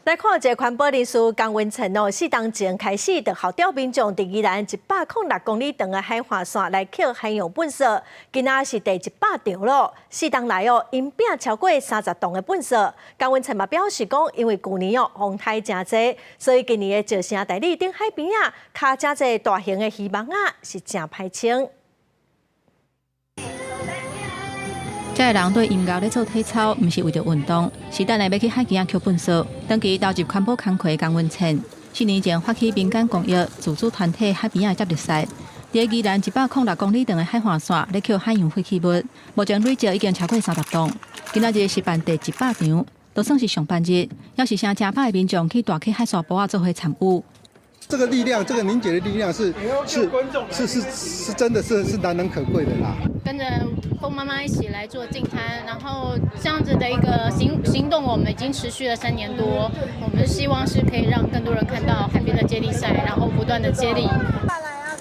來看一个環保人士江文成哦，4冬前開始就號召民眾佇宜蘭106公里長的海岸線來抾海洋糞埽，今仔是第100場咯。4冬來哦，𪜶拚超過30噸的糞埽。江文成嘛表示講，因為舊年哦風颱誠濟，所以今年的石城大里頂海邊仔，跤誠濟大型的漁網仔，是誠歹清。這个人對音樂咧做體操，毋是為著運動，是等下欲去海墘仔抾糞埽。長期投入環保工課江文倩，4年前發起民間公益自主團體海邊仔接力賽，佇宜蘭106公里長的海岸線咧抾海洋廢棄物，目前累積已經超過30噸。今仔日是辦第100場，都算是上班日，猶是誠濟百的民眾去大溪海沙埔仔做伙參與。這個力量，這個凝結的力量是是是是是真的是難能可貴的啦。跟着風媽媽一起來做淨灘，然後這樣子的一個行動，我們已經持續了3年多。我們希望是可以讓更多人看到海邊的接力賽，然後不斷的接力。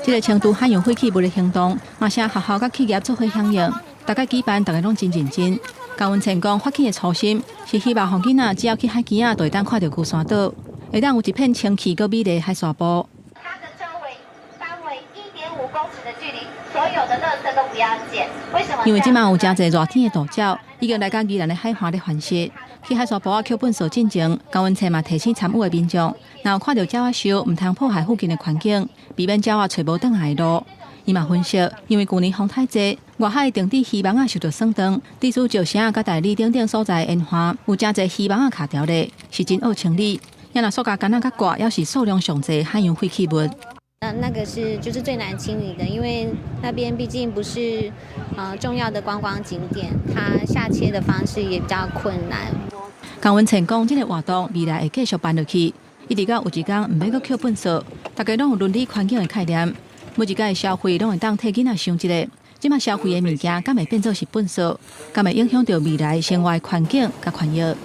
這个清除海洋廢棄物的行動，嘛是學校佮企業做伙響應，逐擺舉辦，大家攏真認真。江文倩講，發起的初心是希望予囡仔只要去海墘仔，就會當看著龜山島，會當有一片清氣閣美麗海沙埔。它的周圍範圍1.5公尺的距離，所有的垃圾都不要撿。為什麼？因為這馬有誠濟熱天的渡鳥，已經來到宜蘭的海岸咧繁殖。去海沙埔仔抾糞埽進前，江文倩嘛提醒參與的民眾，若有看著鳥仔泅，毋通破壞附近的環境，避免鳥仔揣無轉來的路。伊嘛分析，因為舊年風太濟，外海定置漁網仔受著損斷，致使石城佮大里等等所在沿岸有誠濟漁網仔跤條咧，是真惡清理。也若塑膠桿仔較掛，猶是數量上濟海洋廢棄物。那個是就是最難清理的，因為那邊畢竟不是重要的觀光景點，它下切的方式也比較困難。江文倩講，這个活動未來會繼續辦落去，一直到有一天毋欲閣抾糞埽，大家攏有倫理環境的概念，每一擺消費攏會當替囡仔想一下，這馬消費的物件敢會變做是糞埽，敢會影響著未來生活環境佮權益。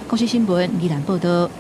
公視新聞宜蘭報導。